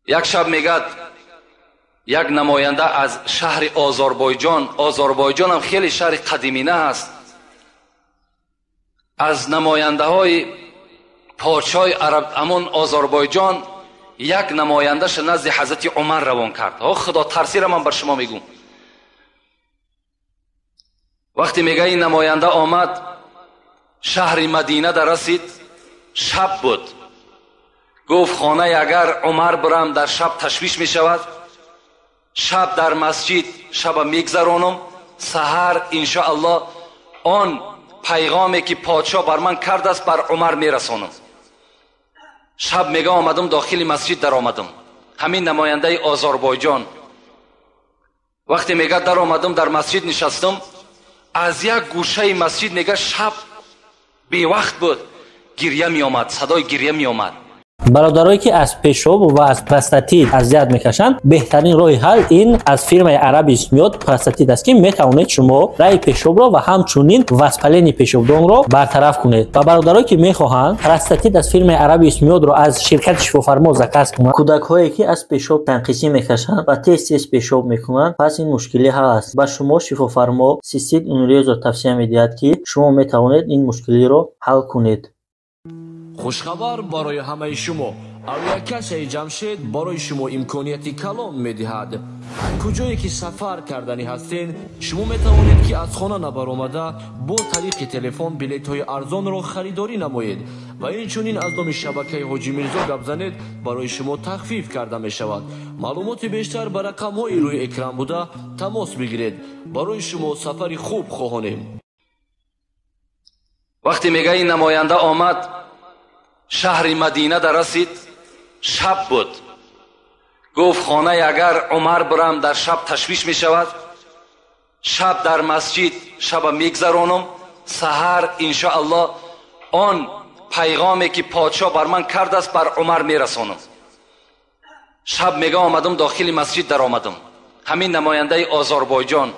Як шаб мегӯяд, як намоянда аз шаҳри Озарбойҷон, Озарбойҷон ҳам хеле шаҳри қадимина аст, аз намояндаҳои подшоҳи араб ҳамон Озарбойҷон як намояндаша назди ҳазрати Умар равон кард. О худо тарсира ман бар шумо мегӯм. Вақте мега ин намоянда омад, шаҳри Мадина дар расид, шаб буд. Гуфт хонаи агар Умар бирам дар шаб ташвиш мешавад, шаб дар масҷид шаба мегзаронам, саҳар иншоаллоҳ он пайғоме ки подшоҳ бар ман кардааст бар Умар мерасонам. Шаб мега омадам дохили масҷид даромадам. Ҳамин намояндаи Озарбойҷон вақте мега даромадам дар масҷид нишастам, аз як гӯшаи масҷид мега шаб бевақт буд, гиря меомад, садои гиря меомад. Бародарое ки аз пешоб ва аз простатит азият мекашанд, беҳтарин роҳи ҳал ин аз фирмаи Арабис Миёд простатит аст, ки метавонед шумо раи пешобро ва ҳамчунин воспаление пешобдонро бартараф кунед. Ва бародарое ки мехоҳанд простатит аз фирмаи Арабис Миёдро аз ширкати Шифофармо заказ кунанд. Кӯдакҳое ки аз пешоб танқисӣ мекашанд ва тез-тез пешоб мекунанд, пас ин мушкилӣ ҳал аст. Ба шумо Шифофармо цистит Унрезо тавсия медиҳад, ки шумо метавонед ин мушкилиро ҳал кунед. Хушхабар барои ҳамаи шумо. Авиакассаи Ҷамшед барои шумо имконияти калон медиҳад. Куҷое ки сафар карданӣ ҳастен, шумо метавонед ки аз хона набаромада бо тариқи телефон билетҳои арзонро харидорӣ намоед ва инчунин аз номи шабакаи Ҳоҷӣ Мирзо гап занед, барои шумо тахфиф карда мешавад. Маълумоти бештар ба рақамҳои рӯи экран буда тамос бигиред. Барои шумо сафари хуб хоҳонем. Вақте мега ин намоянда омад, шаҳри Мадина дар расид, шаб буд. Гуфт хонаи агар Умар бирам дар шаб ташвиш мешавад, шаб дар масҷид шаба мегзаронам, саҳар иншоаллоҳ он пайғоме ки подшоҳ бар ман кардааст бар Умар мерасонам. Шаб мега омадам дохили масҷид даромадам. Ҳамин намояндаи Озарбойҷон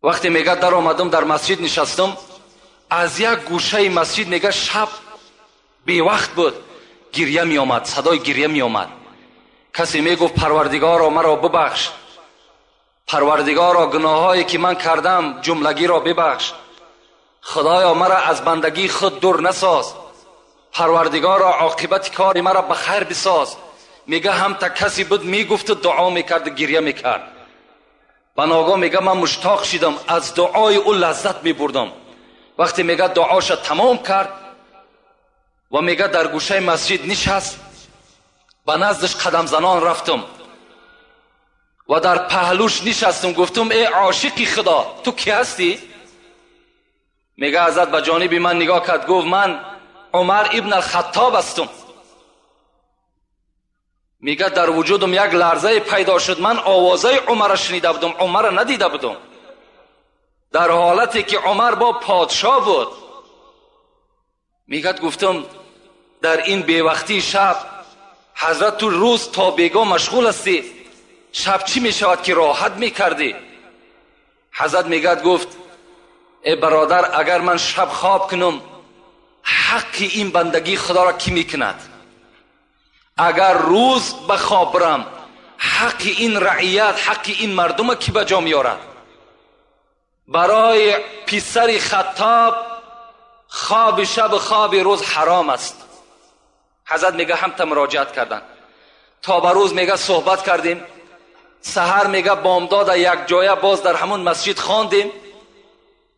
вақте мега даромадам дар масҷид нишастам, аз як гӯшаи масҷид мега шаб бевақт буд, гиря меомад, садои гиря меомад. Касе мегуфт парвардигоро маро бибахш, парвардигоро гуноҳҳое ки ман кардам ҷумлагиро бибахш, худоё маро аз бандагии худ дур насоз, парвардигоро оқибати кори маро ба хайр бисоз. Мега ҳамта касе буд мегуфту дуо мекарду гиря мекард. Ба ногоҳ мега ман муштоқ шидам, аз дуои ӯ лаззат мебурдам. Вақте мега дуоша тамом кард ва мега дар гӯшаи масҷид нишаст, ба наздаш қадамзанон рафтам ва дар паҳлӯш нишастам, гуфтам э ошиқи худо, ту кӣ ҳастӣ? Мега ҳазрат ба ҷониби ман нигоҳ кард, гуфт ман Умар ибн ал-Хаттоб ҳастам. Мега дар вуҷудам як ларзае пайдо шуд, ман овозаи Умарро шунида будам, Умарро надида будам. Дар ҳолате ки Умар бо подшоҳ буд. Мегӯяд гуфтам дар ин бевақтии шаб ҳазрат ту рӯз то бегоҳ машғул ҳастӣ, шаб чӣ мешавад ки роҳат мекардӣ? Ҳазрат мегӯяд гуфт э бародар, агар ман шаб хоб кунам ҳаққи ин бандагии худоро кӣ мекунад? Агар рӯз ба хоб бирам ҳаққи ин раият, ҳаққи ин мардума кӣ ба ҷо меорад? Барои писари Хаттоб хоби шаб хоби рӯз ҳаром аст. Ҳазрат мега ҳамта муроҷиат кардан. То ба рӯз мега суҳбат кардем, саҳар мега бомдода як ҷоя боз дар ҳамон масҷид хондем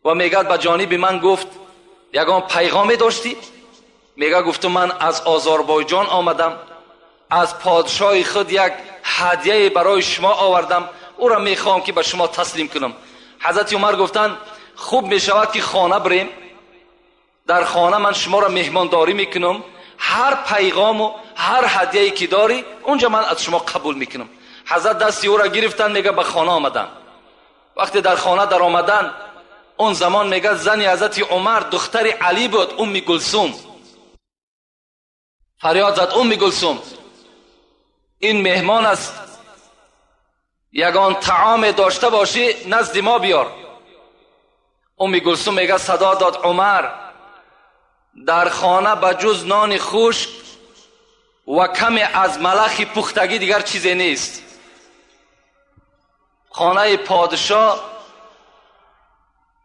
ва мега ба ҷониби ман гуфт ягон пайғоме доштӣ? Мега гуфту ман аз Озарбойҷон омадам, аз подшоҳи худ як ҳадияе барои шумо овардам, ӯро мехоҳам ки ба шумо таслим кунам. Ҳазрати Умар гуфтанд хуб мешавад ки хона бирем, дар хона ман шуморо меҳмондорӣ мекунам, ҳар пайғому ҳар ҳадияе ки дорӣ унҷа ман аз шумо қабул мекунам. Ҳазрат дасти ӯро гирифтанд, мега ба хона омаданд. Вақте дар хона даромаданд, он замон мега зани ҳазрати Умар духтари Алӣ буд, Умми Гулсум. Фарёд зад Умми Гулсум, ин меҳмон аст, ягон таоме дошта бошӣ назди мо биёр. Умми Гулсум мега садо дод Умар, дар хона ба ҷуз нони хушк و کمی از ملخ پختگی دیگر چیزی نیست. خانه پادشاه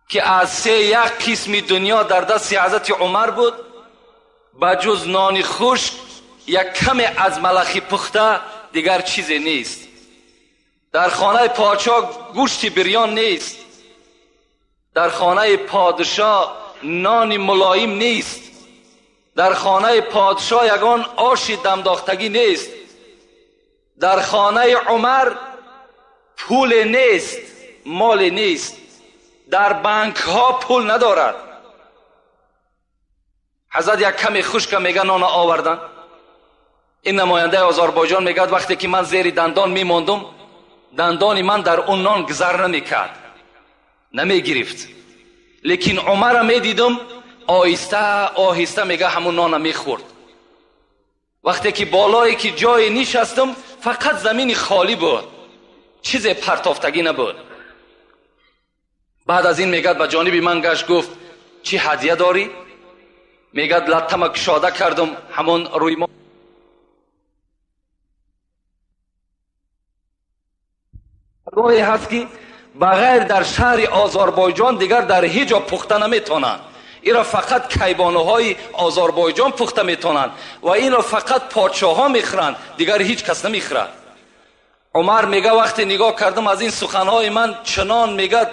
که از 3 قسم دنیا در دست حضرت عمر بود، بجز نان خشک یک کمی از ملخ پخته دیگر چیزی نیست. در خانه پادشاه گوشت بریان نیست، در خانه پادشاه نان ملایم نیست، در خانه پادشاه یگان آش دمداختگی نیست، در خانه عمر پول نیست، مال نیست، در بانک ها پول ندارد. حضرت یک کمی خشک میگه نان آوردن. این نماینده آذربایجان میگه وقتی که من زیر دندان میماندم، دندان من در اون نان گذر نمیکرد، نمیگرفت، لیکن عمر میدیدم آهسته آهسته میگه همون نان میخورد. وقتی که بالایی که جای نشستم فقط زمین خالی بود، چیز پرتافتگی نبود. بعد از این میگه به جانب من گشت، گفت چی هدیه داری؟ میگه لطمه کشاده کردم، همون روی ما گاهی هست که بغیر در شهر آذربایجان دیگر در هیچ جا پخته نمیتونن. این را فقط کیبانوهای آذربایجان پخته میتونن و این را فقط پادشاه ها میخورند، دیگر هیچ کس نمیخورد. عمر میگه وقتی نگاه کردم از این سخنهای من چنان میگه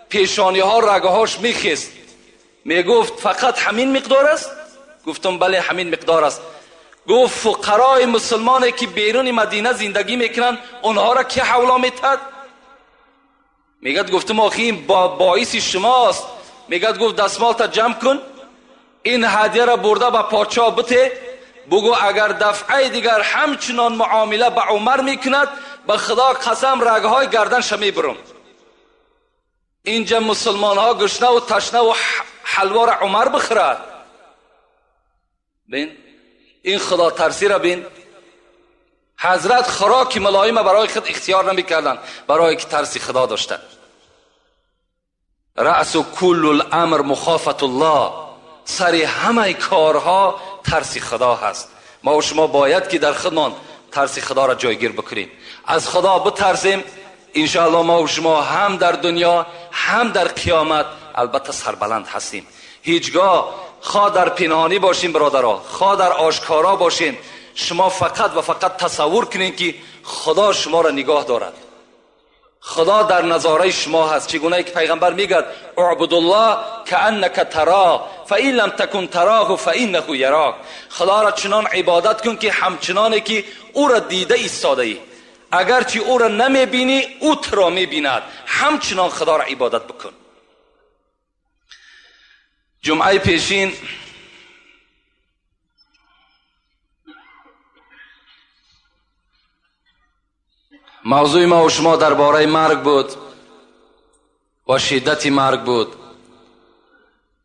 پیشانی ها رگهاش میخست. میگفت فقط همین مقدار است؟ گفتم بله همین مقدار است. گفت فقرای مسلمانی که بیرون مدینه زندگی میکنن اونها را که حولا میتد؟ میگه گفتم آخی این باعث شماست. میگه گفت دستمال تا جمع کن، این هدیه را برده به پادشاه بته، بگو اگر دفعه دیگر همچنان معامله به عمر میکند به خدا قسم رگهای گردنش میبرم. اینجا مسلمان ها گشنه و تشنه و حلوا را عمر بخورد. بین این خدا ترسی را بین. حضرت خوراک ملایم برای خود اختیار نمیکردن، برای که ترسی خدا داشتن. رأس کل الامر مخافت الله، سر همه کارها ترس خدا هست. ما و شما باید که در خودمان ترس خدا را جایگیر بکنیم، از خدا بترسیم. انشاءالله ما و شما هم در دنیا هم در قیامت البته سربلند هستیم. هیچگاه خواه در پنهانی باشیم برادرها، خواه در آشکارا باشیم، شما فقط و فقط تصور کنین که خدا شما را نگاه دارد، خدا در نظاره شما هست. چگونه که پیغمبر میگه اعبد الله کأنک تراه فإن لم تکن تراه فإنه یراک. خدا را چنان عبادت کن که همچنانه که او را دیده ایستاده ای، اگرچه او را نمیبینی او تو را میبیند، همچنان خدا را عبادت بکن. جمعه پیشین موضوع ما و شما درباره مرگ بود و شدت مرگ بود.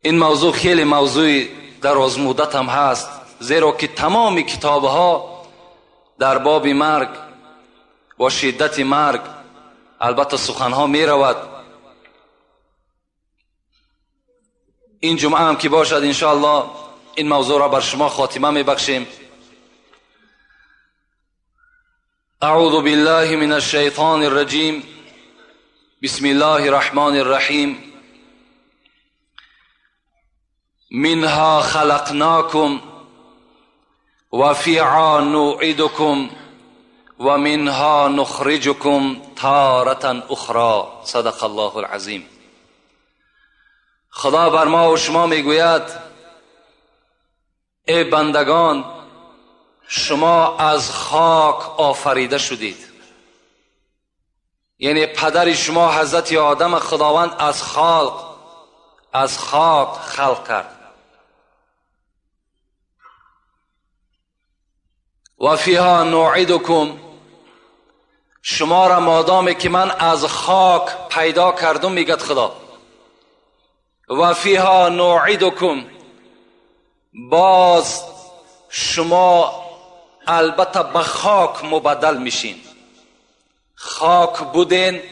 این موضوع خیلی موضوع دراز مدت هم هست، زیرا که تمام کتابها در باب مرگ و شدت مرگ البته سخنها می رود. این جمعه هم که باشد انشاءالله این موضوع را بر شما خاتمه می بخشیم. اعوذ بالله من الشیطان الرجیم، بسم الله الرحمن الرحیم. منها خلقناکم و فیها نعیدکم و منها نخرجکم تارة اخرى. صدق الله العظیم. خدا بر ما و شما میگوید ای بندگان، شما از خاک آفریده شدید. یعنی پدر شما حضرت آدم خداوند از خاک خلق کرد. و فیها نعیدکم، شما را مادامی که من از خاک پیدا کردم میگد خدا، و فیها نعیدکم، باز شما البته به خاک مبدل میشین. خاک بودین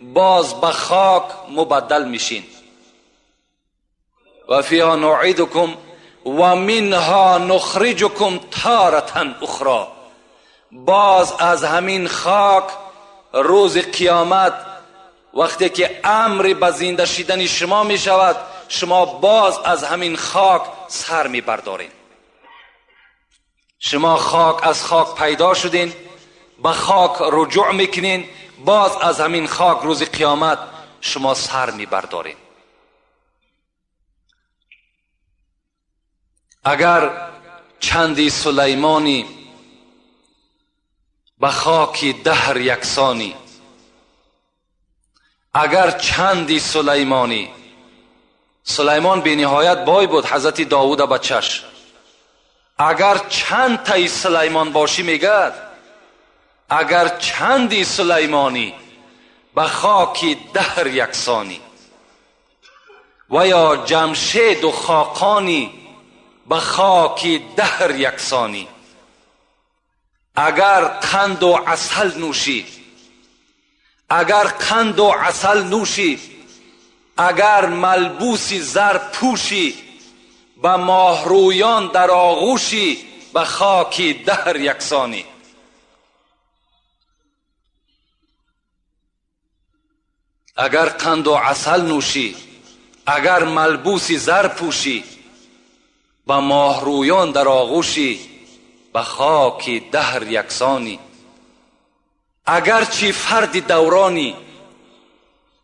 باز به خاک مبدل میشین. و فیها نعیدکم و منها نخرجکم تارة اخرى. باز از همین خاک روز قیامت وقتی که امر به زنده شدن شما می شود، شما باز از همین خاک سر می بردارین. شما خاک از خاک پیدا شدین، به خاک رجوع میکنین، باز از همین خاک روز قیامت شما سر می بردارین. اگر چندی سلیمانی به خاک دهر یکسانی، اگر چندی سلیمانی، سلیمان بی نهایت بای بود، حضرت داوود بچش، اگر چند تای سلیمان باشی میگد، اگر چندی سلیمانی به خاک دهر یکسانی، و یا جمشید و خاقانی به خاک دهر یکسانی. اگر قند و عسل نوشی، اگر قند و عسل نوشی، اگر ملبوس زر پوشی، به ماهرویان در آغوشی، به خاک دهر یکسانی. اگر قند و عسل نوشی، اگر ملبوس زر پوشی، به ماهرویان در آغوشی، به خاک دهر یکسانی. اگرچه فرد دورانی،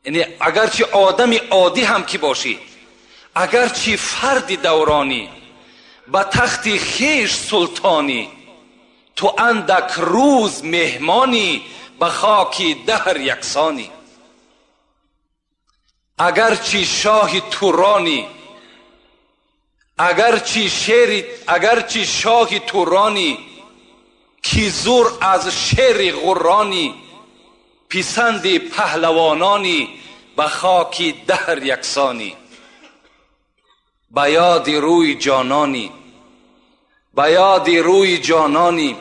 یعنی اگرچه آدم عادی هم که باشی، اگرچه فرد دورانی، به تخت خویش سلطانی، تو اندک روز مهمانی، به خاک دهر یکسانی. اگرچه شاه تورانی، اگرچه شاه تورانی، کی زور از شیر غرانی، پسند پهلوانانی، به خاک دهر یکسانی. به یاد روی جانانی، به یاد روی جانانی،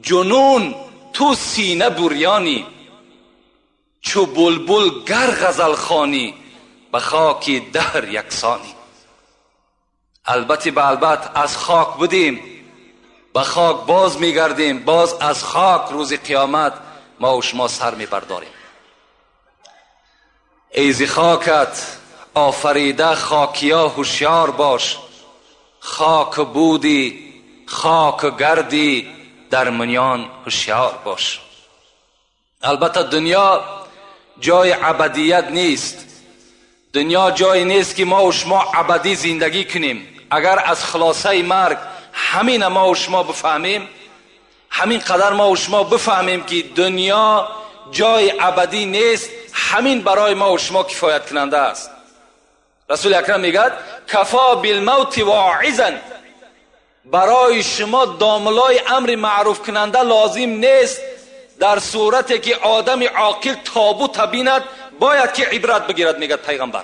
جنون تو سینه بریانی، چو بلبل گر غزل خوانی، به خاک دهر یکسانی. البته به البته از خاک بودیم، به خاک باز میگردیم، باز از خاک روز قیامت ما و شما سر میبرداریم. ای ز خاکت آفریده خاکیا هوشیار باش، خاک بودی خاک گردی در منیان هوشیار باش. البته دنیا جای ابدیت نیست، دنیا جای نیست که ما و شما ابدی زندگی کنیم. اگر از خلاصه مرگ همین ما و شما بفهمیم، همین قدر ما و شما بفهمیم که دنیا جای ابدی نیست، همین برای ما و شما کفایت کننده است. رسول اکرم میگد کفا بالموت واعظا، برای شما داملای امر معروف کننده لازم نیست. در صورتی که آدم عاقل تابوت بیند باید که عبرت بگیرد. میگد پیغمبر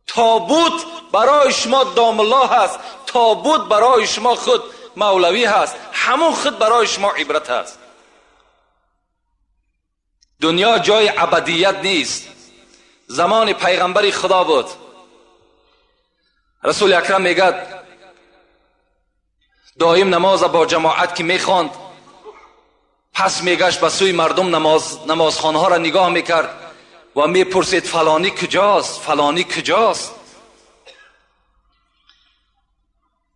تابوت برای شما داملا هست، تابوت برای شما خود مولوی هست، همون خود برای شما عبرت هست. دنیا جای ابدیت نیست. زمان پیغمبر خدا بود، رسول اکرم میگد دائم نماز با جماعت که میخواند، پس میگشت به سوی مردم نمازخانه ها را نگاه میکرد و میپرسید فلانی کجاست، فلانی کجاست.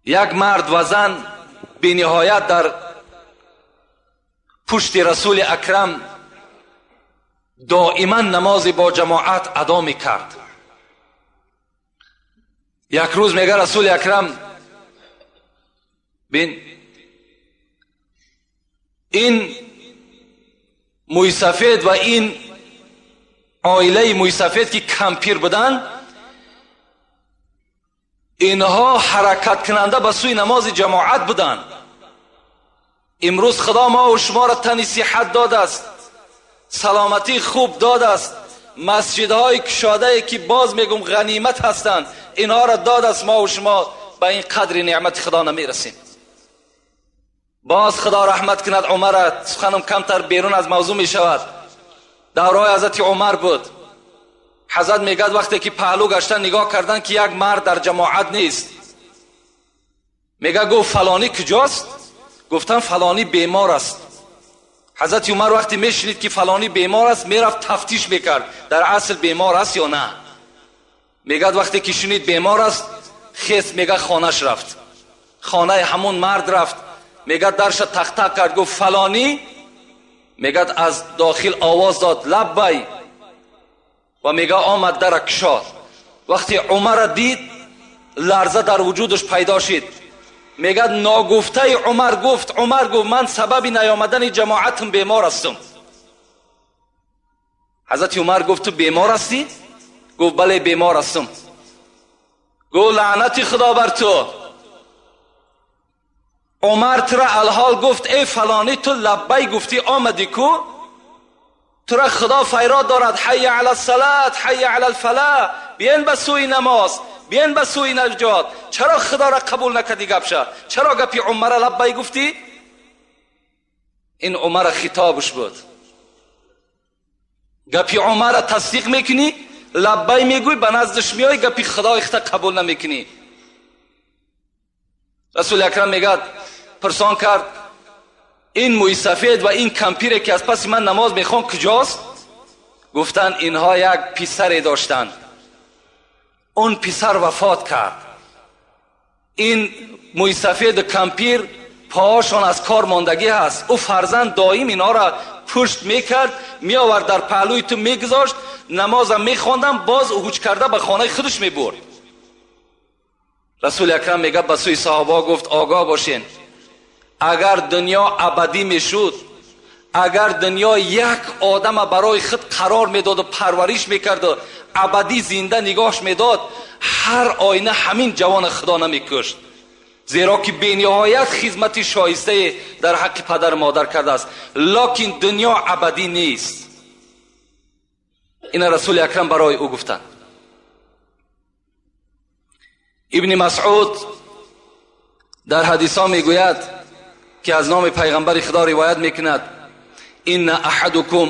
یک مرد و زن بی نهایت در پشت رسول اکرم دائما نماز با جماعت ادا میکرد. یک روز میگه رسول اکرم بین این موی سفید و این عائله موی سفید که کمپیر بودن، اینها حرکت کننده به سوی نماز جماعت بودن. امروز خدا ما و شما را تن صحت داده است، سلامتی خوب داده است، مسجدهای کشاده که باز میگم غنیمت هستند اینها را داده است، ما و شما به این قدر نعمت خدا نمیرسیم. باز خدا رحمت کند عمر، سخنم کمتر بیرون از موضوع می شود. دورای حضرت عمر بود، حضرت میگد وقتی که پهلو گشتن نگاه کردن که یک مرد در جماعت نیست، Мега гуфт фалонӣ куҷост? Гуфтан фалонӣ бемор аст. Ҳазрати Умар вақте мешунид ки фалонӣ бемор аст, мерафт тафтиш мекард, дар асл бемор аст ё на. Мегӯяд вақте ки шунид бемор аст, хес мега хонаш рафт. Хонаи ҳамон мард рафт. Мегӯяд дарша тақ-тақ кард, гуфт фалонӣ. Мегӯяд аз дохил овоз дод лаббай, ва мега омад дара кушод. Вақте Умарро дид, ларза дар вуҷудаш пайдо шид. Мегӯяд ногуфтаи Умар гуфт, Умар гуфт ман сабаби наёмадани ҷамоатам бемор ҳастам. Ҳазрати Умар гуфт ту бемор ҳастӣ? Гуфт бале бемор ҳастам. Гуфт лаънати Худо бар ту. Умар тура алҳол гуфт эй фалонӣ, ту лаббай гуфтӣ омадӣ ку? Тура Худо файрод дорад ҳайя ала салат, ҳайя ала алфалаҳ, биен ба сӯи намоз, биен ба сӯи наҷот. Чаро Худоро қабул накардӣ гапша? Чаро гапи Умара лаббай гуфтӣ? Ин Умара хитобаш буд. Гапи Умара тасдиқ мекунӣ, лаббай мегӯй, ба наздаш меоӣ, гапи Худои худта қабул намекунӣ. Расули Акрам мегӯяд пурсон кард ин мӯйсафед ва ин кампире ки аз паси ман намоз мехон куҷост? Гуфтанд инҳо як писаре доштанд, он писар вафот кард. Ин мӯйсафеду кампир поҳошон аз кор мондагӣ ҳаст. Ӯ фарзанд доим инҳоро пушт мекард, меовард дар паҳлӯи ту мегузошт, намозам мехондам, боз ҳуҷ карда ба хонаи худаш мебурд. Расули Акрам мегӯяд ба сӯи саҳобаҳо гуфт огоҳ бошен, агар дунё абадӣ мешуд, агар дунё як одама барои худ қарор медоду парвариш мекарду абадӣ зинда нигоҳш медод, ҳар оина ҳамин ҷавона Худо намекушт, зеро ки бениҳоят хизмати шоистае дар ҳаққи падару модар кардааст. Локин дунё абадӣ нест. Ина Расули Акрам барои ӯ гуфтанд. Ибни Масъуд дар ҳадисҳо мегӯяд ки аз номи пайғамбари Худо ривоят мекунад: инна аҳадукум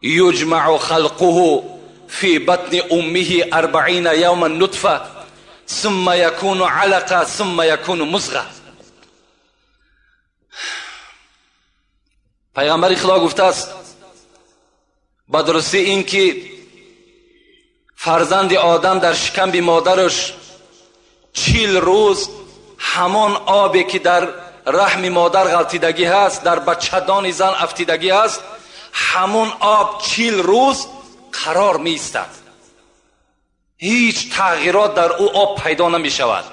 юҷмаъу халқуҳу фи батни уммиҳи арбаина явман нутфа сумма якуну алақа сумма якуну музға. Пайғамбари Худо гуфтааст ба дурустӣ ин ки фарзанди одам дар шикамби модараш 40 рӯз ҳамон обе ки дар раҳми модар ғалтидагӣ ҳаст, дар бачадони зан афтидагӣ ҳаст, ҳамон об 40 рӯз қарор меистад. ҳеҷ тағйирот дар ӯ об пайдо намешавад.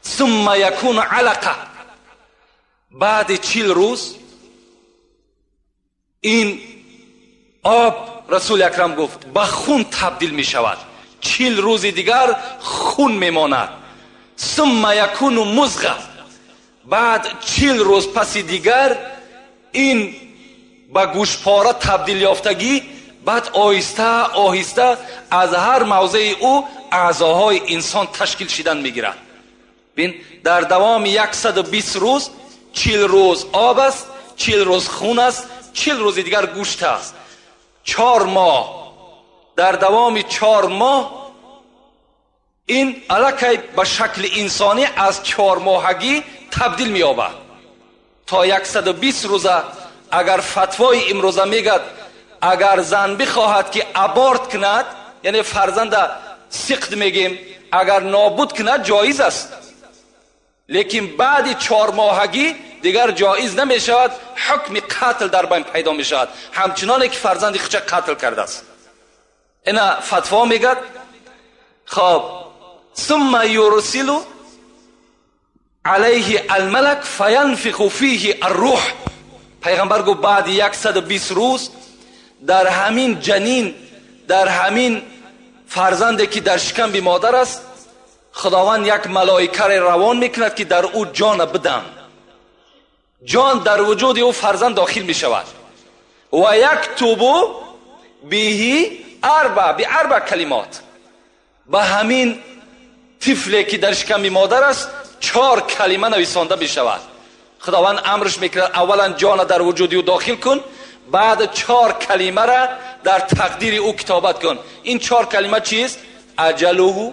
Сумма якуну алақа. Баъди 40 рӯз ин об, Расули Акрам гуфт, ба хун табдил мешавад. 40 рӯзи дигар хун мемонад. Сумма якуну музға. Баъд 40 рӯз паси дигар ин ба гӯшпора табдил ёфтагӣ, баъд оҳиста оҳиста аз ҳар мавзеи ӯ аъзоҳои инсон ташкил шидан мегирад. Бин, дар давоми 120 рӯз 40 рӯз об аст, 40 рӯз хун аст, 40 рӯзи дигар гӯшт аст. 4 моҳ. Дар давоми 4 моҳ ин аллакай ба шакли инсонӣ аз 4 моҳагӣ табдил меёбад. То 120 рӯза агар фатвои имрӯза мегӯяд, агар зан бихоҳад ки аборт кунад, яъне фарзанда сиқд мегем, агар нобуд кунад ҷоиз аст, лекин баъди 4 моҳагӣ дигар ҷоиз намешавад, ҳукми қатл дар байн пайдо мешавад, ҳамчуноне ки фарзанди худша қатл кардааст. Ина фатво мегӯяд. Хоб, сумма юрсилу алайҳи алмалак фаянфиху фиҳи аррӯҳ. Пайғамбар гуфт баъди 120 рӯз дар ҳамин ҷанин, дар ҳамин фарзанде ки дар шикамби модар аст, Худованд як малоикаре равон мекунад ки дар ӯ ҷона бидам. Ҷон дар вуҷуди ӯ фарзанд дохил мешавад. Ва яктубу биҳи арба биарба калимот. Ба ҳамин тифле ки дар шиками модар аст 4 калима нависонда мешавад. Худованд амрш мекунад аввалан ҷона дар вуҷуди ӯ дохил кун, баъд 4 калимара дар тақдири ӯ китобат кун. Ин 4 калима чист? Аҷалуҳу,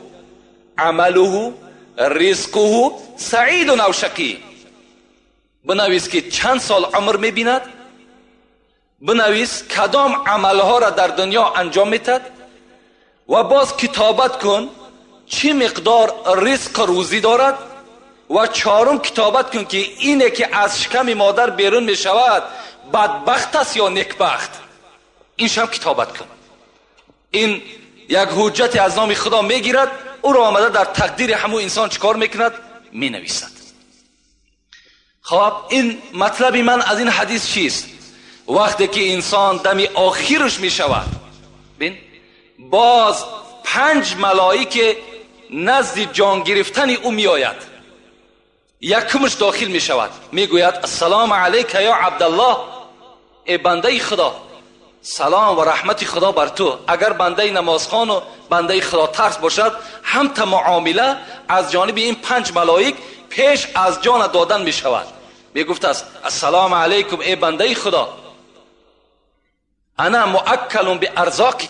амалуҳу, رزقه سعید او شقی. بنویس که چند سال عمر میبیند، بنویس کدام عملها را در دنیا انجام میتد و باز کتابت کن چی مقدار رزق روزی دارد و چهارم کتابت کن که اینه که از شکم مادر بیرون میشود بدبخت است یا نیکبخت. اینش هم کتابت کن. این یک حجت از نام خدا میگیرد، او را آمده در تقدیر همو انسان چیکار میکند؟ مینویسد. خب این مطلب من از این حدیث چیست؟ وقتی که انسان دم آخرش میشود، ببین باز 5 ملائکه نزد جان گرفتن او میآید. یکمش داخل میشود، میگوید السلام علیک یا عبدالله، ای بنده خدا، سلام و رحمت خدا بر تو. اگر بنده نمازخوان و بنده خدا ترس باشد، هم تا معامله از جانب این 5 ملائک پیش از جان دادن میشود. میگفت است السلام علیکم ای بنده خدا، انا مؤکل بارزاقک،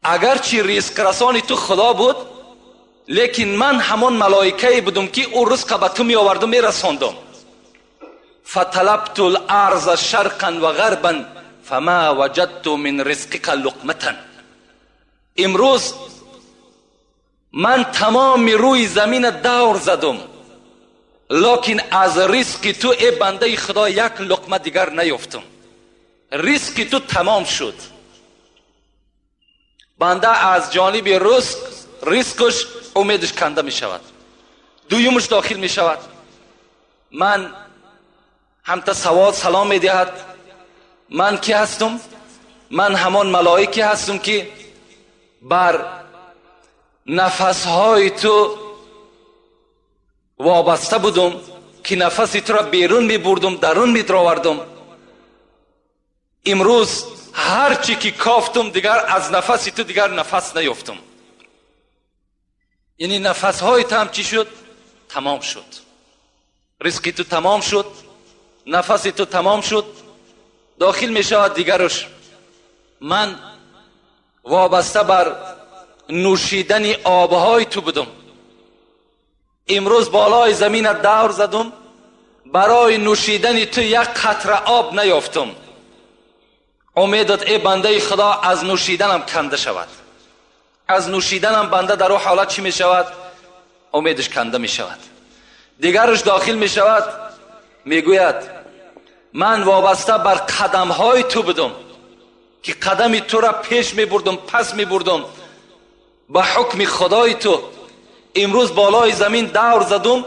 اگرچه رزق رسانی تو خدا بود، لیکن من همان ملائکه بودم که او رزق به تو می آوردم می رساندم. فطلبت الارض شرقا و غربا فما وجدت من رزقک لقمة. امروز من تمام روی زمین دور زدم، لکن از رزق تو ای بنده خدا یک لقمه دیگر نیافتم. رزق تو تمام شد. بنده از جانب رزقش امیدش کنده می شود. دویمش داخل می شود، من هم تا سوال سلام می دهد، من کی هستم؟ من همان ملائکه هستم که بر نفسهای تو وابسته بودم، که نفس تو را بیرون می بردم، درون می دراوردم. امروز هر چی که کافتم دیگر از نفس تو دیگر نفس نیافتم. یعنی نفسهای تو هم چی شد؟ تمام شد. رزق تو تمام شد، نفس تو تمام شد. داخل می شود دیگرش، من وابسته بر نوشیدن آبهای تو بودم، امروز بالای زمین دور زدم، برای نوشیدن تو یک قطره آب نیافتم. امیدت ای بنده خدا از نوشیدنم کنده شود. از نوشیدنم بنده در او حالت چی می شود؟ امیدش کنده می شود. دیگرش داخل می شود، می گوید من وابسته بر قدمهای تو بودم که قدم تو را پیش می بردم، پس می بردم، به حکم خدای تو. امروز بالای زمین دور زدم،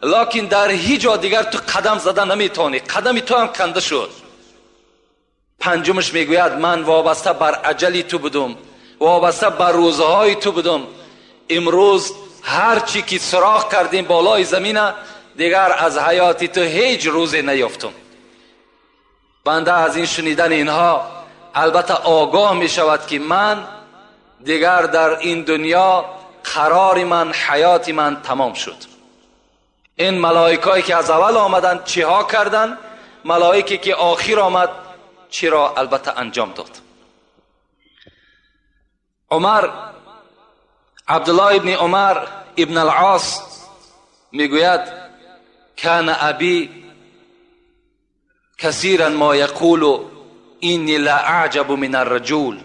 لکن در هیچ جا دیگر تو قدم زدن نمیتونی، قدم تو هم کنده شد. پنجمش میگوید من وابسته بر اجلی تو بودم، وابسته بر روزهای تو بودم، امروز هر چی که سراغ کردیم بالای زمین دیگر از حیاتی تو هیچ روزی نیافتم. بنده از این شنیدن اینها البته آگاه می شود که من دیگر در این دنیا قرار من، حیات من تمام شد. این ملائکایی که از اول آمدن چه ها کردن، ملائکی که آخر آمد چرا البته انجام داد. عمر، عبدالله ابن عمر ابن العاص میگوید کان ابی کثیرا ما یقول اینی لا اعجب من الرجل.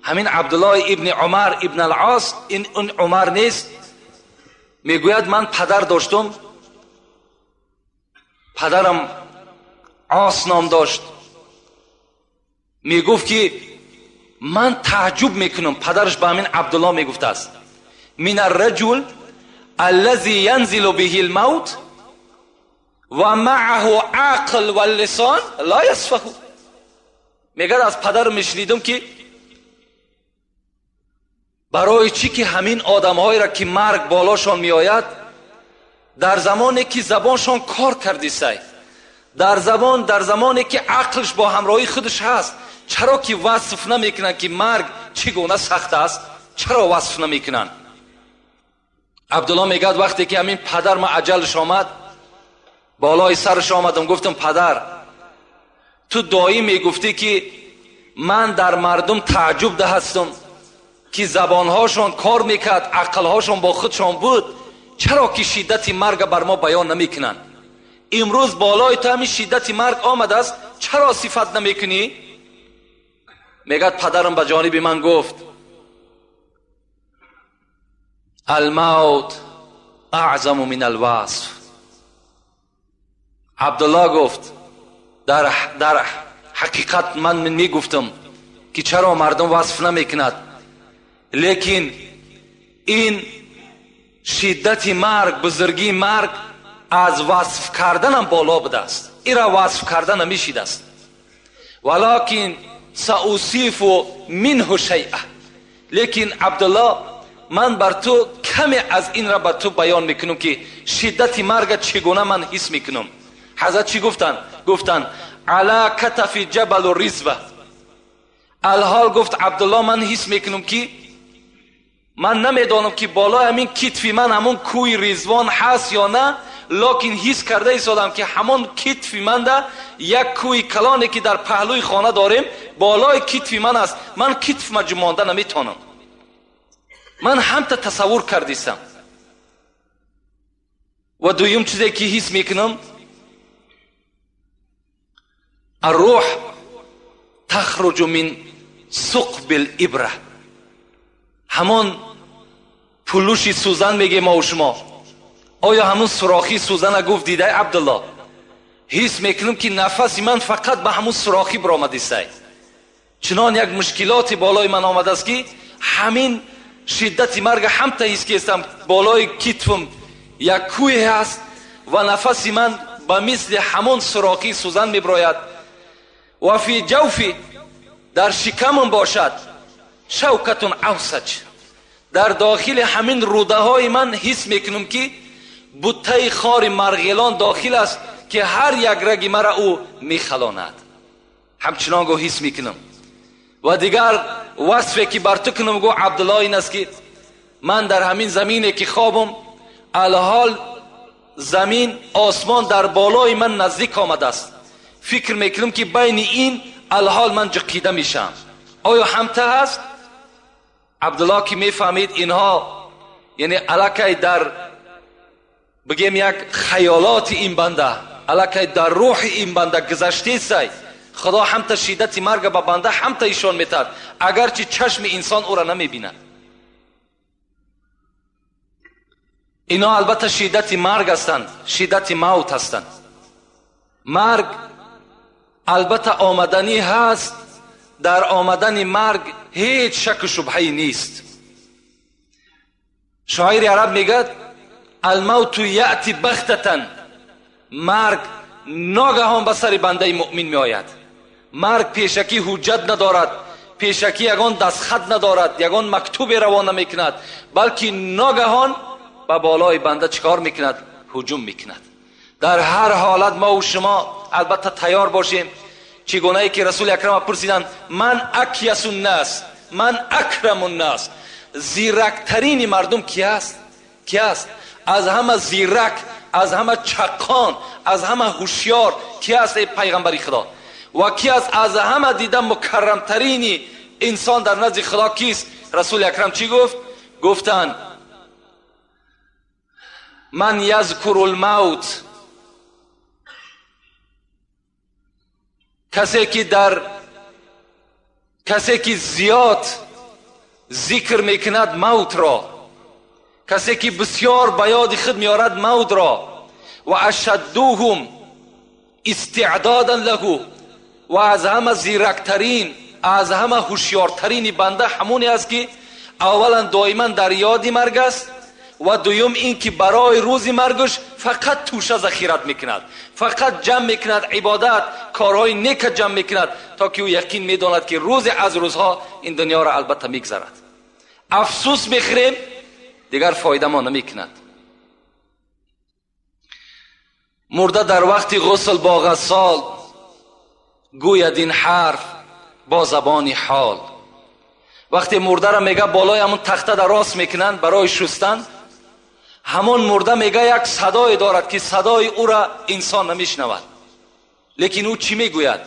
همین عبدالله ابن عمر ابن العاص، این اون عمر نیست، میگوید من پدر داشتم، پدرم عاص نام داشت، میگفت که من تعجب میکنم. پدرش به همین عبدالله میگفت است من الرجل الذي ينزل به الموت و معه عقل و اللسان لا يسفه. میگه از پدر میشنیدم که برای چی که همین آدمهایی را که مرگ بالاشان میآید، در زمانی که زبانشان کار کردی سای، در زمانی که عقلش با همراهی خودش هست، چرا که وصف نمیکنن که مرگ چگونه سخت است؟ چرا وصف نمیکنن؟ عبدالله میگه وقتی که همین پدر ما عجلش آمد، بالای سرش آمدم، گفتم پدر تو دایی میگفتی که من در مردم تعجب ده هستم که زبانهاشون کار میکرد، عقلهاشون با خودشان بود، чаро ки шиддати марг бар мо баён намекунанд? Имрӯз болои ту ҳамин шиддати марг омадааст, чаро сифат намекунӣ? Мегӯяд падарам ба ҷониби ман гуфт: الموت اعظم من الوصف. عبدالله گفت در حقیقت من میگفتم که چرا مردم وصف نمیکند، لیکن این شدت مرگ، بزرگی مرگ از وصف کردنم بالا بوده است، این را وصف کردن نمیشید است. ولکن سأوصف منه شیئا، لیکن عبدالله من بر تو کمی از این را بر تو بیان میکنم که شدت مرگ چگونه من حس میکنم. حضرت چی گفتن؟ گفتن علی کتف جبل رزوه. الحال گفت عبدالله من حس میکنم که من نمیدانم که بالای همین کتفی من همون کوی رضوان هست یا نه، لکن حس کرده ایستادم که همون کتفی من ده یک کوی کلانی که در پهلوی خانه داریم بالای کتفی من است، من کتف مجمانده نمیتونم، من هم تا تصور کردیستم. و دویم چیزی که حس میکنم، الروح تخرج من ثقب الابره، همون پلوشی سوزن میگه ما و شما، آیا همون سوراخی سوزن گفت دیده عبدالله؟ حس میکنم که نفس من فقط به همون سوراخی برآمده است. چنان یک مشکلات بالای من آمده است که همین شدت مرگ هم تا حس کردم بالای کتفم یک کوه هست و نفس من به مثل همون سوراخی سوزن میبراید. و فی جوفی، در شکمم باشد، شوکتون اوسج، در داخل همین روده های من حس میکنم که بوته خار مرغلان داخل است که هر یک رگ مرا او میخلاند. همچنان گو حس میکنم. و دیگر وصفی که بر تو کنم گو عبدالله این است که من در همین زمینه که خوابم، الحال زمین آسمان در بالای من نزدیک آمده است، فکر میکنم که بین این الحال من جقیده میشم. آیا همته هست؟ عبدالله که میفهمید اینها یعنی علاکه در بگیم یک خیالات این بنده، علاکه در روح این بنده گذشته سای، خدا هم تا شدت مرگ به بنده هم تا ایشان میتاد، اگرچه چشم انسان او را نمیبیند. اینا البته شدت مرگ هستند، شدت موت هستند. مرگ البته آمدنی هست، در آمدن مرگ هیچ شک و شبهی نیست. شاعر عرب میگه الموت یأتی بغتة، مرگ ناگهان به سر بنده مؤمن می آید. مرگ پیشکی حجت ندارد، پیشکی یگان دستخط ندارد، یگان مکتوب روان نمیکند، بلکه ناگهان به بالای بنده چیکار میکند؟ هجوم میکند. در هر حالت ما و شما البته تیار باشیم. چگونه ای که رسول اکرم پرسیدند من اکیس الناس، من اکرم الناس، زیرکترین مردم کی است؟ کی است؟ از همه زیرک، از همه چقان، از همه هوشیار کی است ای پیغمبر خدا؟ و کی است از همه دیده مکرمترین انسان در نزد خدا کیست؟ رسول اکرم چی گفت؟ گفتند من یذکر الموت، کسی که زیاد ذکر میکند موت را، کسی که بسیار به یاد خود میارد موت را، و اشدوهم استعدادا له، و از همه زیرکترین، از همه هوشیارترین بنده همونی است که اولا دائما در یاد مرگ است، و دویم این که برای روز مرگش فقط توشه ذخیرت میکند، فقط جمع میکند عبادت، کارهای نیک جمع میکند، تا که او یقین میداند که روز از روزها این دنیا را البته میگذرد. افسوس میخوریم دیگر فایده ما نمیکند. مرده در وقت غسل با غسال، گوید این حرف با زبان حال. وقتی مرده را میگه بالای همون تخته در راست میکنند برای شستن، همون مرده میگه یک صدای دارد که صدای او را انسان نمیشنود، لیکن او چی میگوید؟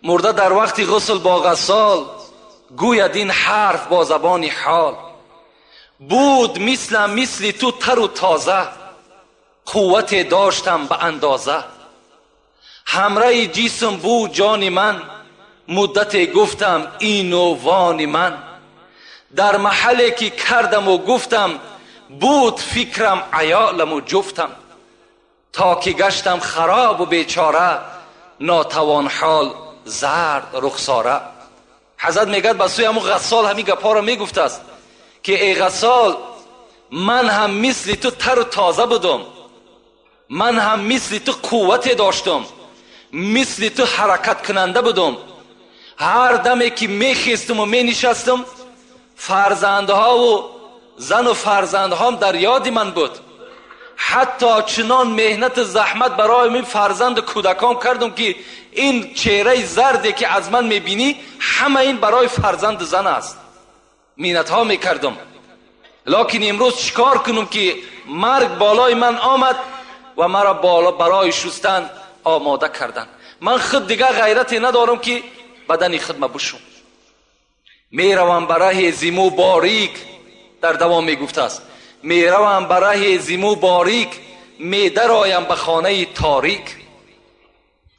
مرده در وقت غسل با غسال، گوید این حرف با زبان حال. Буд мислам мисли ту тару тоза, қуввате доштам ба андоза. Ҳамраи ҷисм буд ҷони ман, муддате гуфтам ину вони ман. Дар маҳалле ки кардаму гуфтам, буд фикрам аёламу ҷуфтам. То ки гаштам харобу бечора, нотавон ҳол зард рухсора. Ҳазрат мегӯяд ба сӯи ҳамун ғассол ҳамин гапҳоро мегуфтааст ки эй ғассол, ман ҳам мисли ту тару тоза будум, ман ҳам мисли ту қуввате доштум, мисли ту ҳаракаткунанда будум. Ҳар даме ки мехестуму менишастум, фарзандҳову зану фарзандҳом дар ёди ман буд. Ҳатто чунон меҳнату заҳмат барои мин фарзанду кӯдакон кардум ки ин чеҳраи зарде ки аз ман мебинӣ, ҳама ин барои фарзанду зан аст. Миннатҳо мекардум. Локин имрӯз чӣ кор кунум ки марг болои ман омад ва маро барои шустан омода карданд. Ман худ дигар ғайрате надорам ки бадани худма бушум. Меравам ба раҳи зиму борик, дар давом мегуфтааст, меравам ба раҳи зиму борик, медароям ба хонаи торик.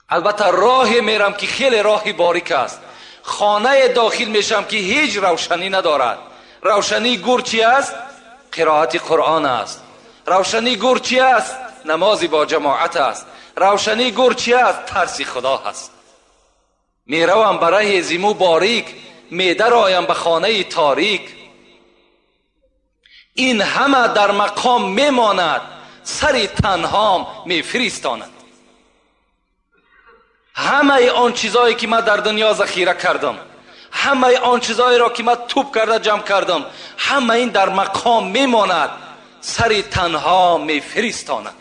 Албатта роҳе мерам ки хеле роҳи борик аст. Хонае дохил мешам ки ҳеҷ равшанӣ надорад. Равшании гур чи аст? Қироати Қуръон аст. Равшании гур чи аст? Намози бо ҷамоат аст. Равшании гур чи аст? Тарси Худо ҳаст. Меравам ба раҳи зиму борик, медароям ба хонаи торик. Ин ҳама дар мақом мемонад, сари танҳом мефиристонад. Ҳамаи он чизое ки ман дар дунё захира кардам, ҳамаи он чизоеро ки ман тӯб карда ҷамъ кардам, ҳама ин дар мақом мемонад, сари танҳо мефиристонад,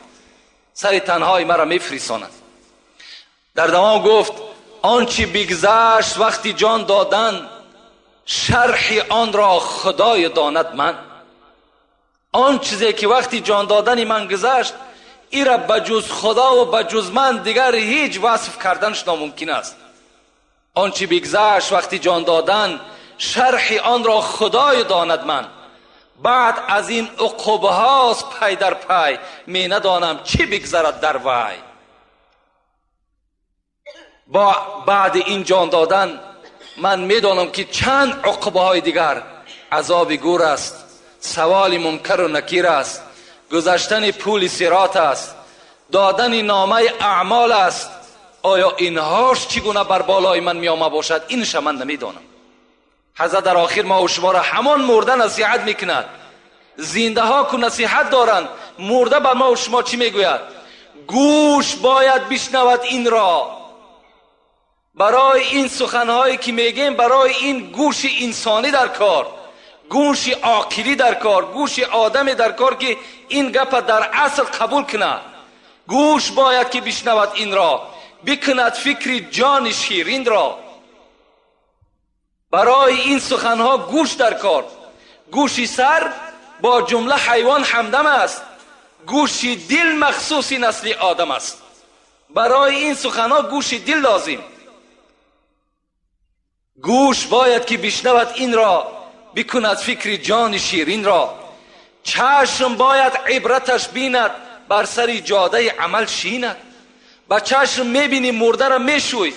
сари танҳои маро мефиристонад. Дар давом гуфт он чи бигзашт вақти ҷон додан, шарҳи онро Худоё донад ман. Он чизе ки вақти ҷон додани ман гузашт, ира ба ҷуз Худо ва ба ҷуз ман дигар ҳеҷ васф карданаш номумкин аст. Он чи бигзашт вақти ҷон додан, шарҳи онро Худоё донад ман. Баъд аз ин уқубҳост пай дар пай, менадонам чӣ бигзарад дар вай. Бо баъди ин ҷон додан ман медонам ки чанд уқубҳои дигар азоби гур аст, саволи мункару накир аст, гузаштани пули сирот аст, додани номаи аъмол аст. Оё инҳош чӣ гуна бар болои ман меома бошад, инша ман намедонам. Ҳазрат дар охир мо ва шуморо ҳамон мурда насиҳат мекунад. Зиндаҳо ку насиҳат доранд, мурда ба мо ва шумо чӣ мегӯяд? Гӯш бояд бишнавад инро. Барои ин суханҳое ки мегӯем, барои ин гӯши инсонӣ дар кор, гӯши оқилӣ дар кор, гӯши одаме дар кор ки ин гапа дар асл қабул кунад. Гӯш бояд ки бишнавад инро, бикунад фикри ҷони ширинро. Барои ин суханҳо гӯш дар кор. Гӯши сар бо ҷумла ҳайвон ҳамдам аст, гӯши дил махсуси насли одам аст. Барои ин суханҳо гӯши дил лозим. Гӯш бояд ки бишнавад инро, бикунад фикри ҷони ширинро. Чашм бояд ибраташ бинад, бар сари ҷодаи амал шинад. Ба чашм мебинӣ мурдаро мешӯй,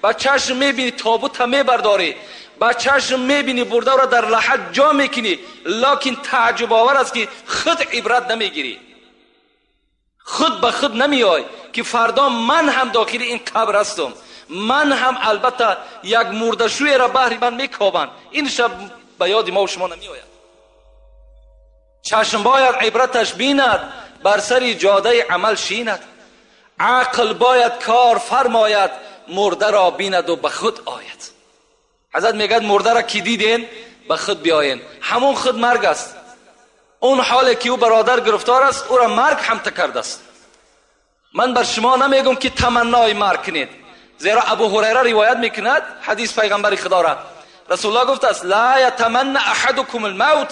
ба чашм мебинӣ тобута мебардорӣ, ба чашм мебинӣ бурдаро дар лаҳат ҷо мекунӣ, локин тааҷҷубовар аст ки худ ибрат намегирӣ, худ ба худ намеой ки фардо ман ҳам дохили ин қабр ҳастам, ман ҳам албатта як мурдашӯеро баҳри ман мекобанд. Ин шаб ба ёди мо шумо намеояд. Чашм бояд ибраташ бинад, бар сари ҷодаи амал шинад. Ақл бояд кор фармояд, мурдаро бинаду ба худ ояд. Ҳазрат мегӯяд мурдаро ки диден, ба худ биёен. Ҳамон худ марг аст. Он ҳоле ки ӯ бародар гирифтор аст, ӯро марг ҳамта кардааст. Ман бар шумо намегӯм ки таманнои марг кунед, зеро Абу Ҳурайра ривоят мекунад ҳадис пайғамбари Худоро. Расулуллоҳ гуфтааст ла ятаманна аҳадукум алмавт,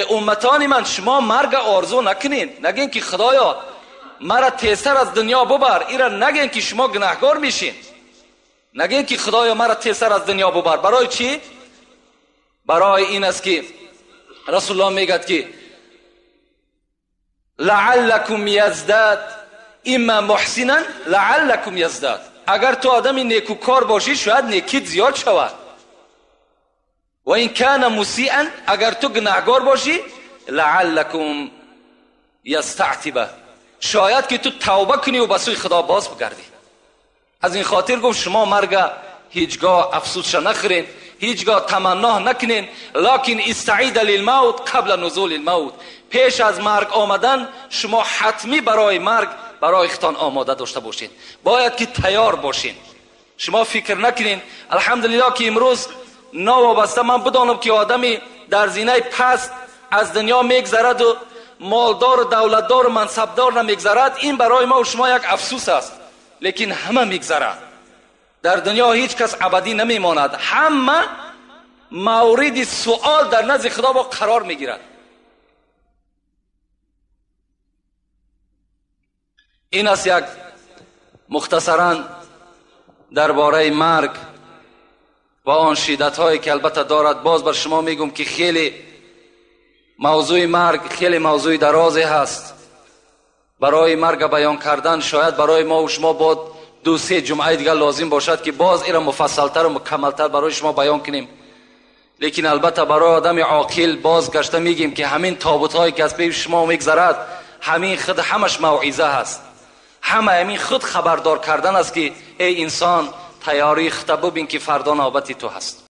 умматони ман, шумо марга орзу накунед, нагӯед ки Худоё мара тезтар аз дунё бубар. Ира нагӯед ки шумо гунаҳкор мешин, нагӯед ки Худоё мара тезтар аз дунё бубар. Барои чӣ? Барои ин аст ки رسول الله میگد که لعلکم یزداد اما محسنا لعلکم یزداد. اگر تو آدمی نیکوکار باشی شاید نیکیت زیاد شود. و این کان مسیئا، اگر تو گناهگار باشی لعلکم یستعتبه، شاید که تو توبه کنی و به سوی خدا باز بگردی. از این خاطر گفت شما مرگ هیچگاه افسوسش نخورین، هیچگاه تمنا نکنین، لکن استعید للموت قبل نزول الموت. پیش از مرگ آمدن شما حتمی برای مرگ برای خودتان آماده داشته باشین، باید که تیار باشین. شما فکر نکنین الحمدلله که امروز ناوابسته من بدانم که آدمی در زینه پست از دنیا میگذرد و مالدار و دولتدار و منصبدار نمیگذرد، این برای ما و شما یک افسوس است. لیکن همه میگذرد، در دنیا هیچ کس ابدی نمیماند، همه مورد سوال در نزد خدا با قرار میگیرد. این است یک مختصرا درباره مرگ و آن شدت هایی که البته دارد. باز بر شما میگم که خیلی موضوع مرگ خیلی موضوع درازی هست. برای مرگ بیان کردن شاید برای ما و شما با 2-3 جمعه دیگه لازم باشد که باز ایرا مفصلتر و مکملتر برای شما بیان کنیم. لیکن البته برای آدم عاقل باز گشته میگیم که همین تابوت هایی که از پیش شما میگذرد همین خود همش موعظه هست، همه همین خود خبردار کردن است که ای انسان تیاری خود ببین که فردا نوبت تو هست.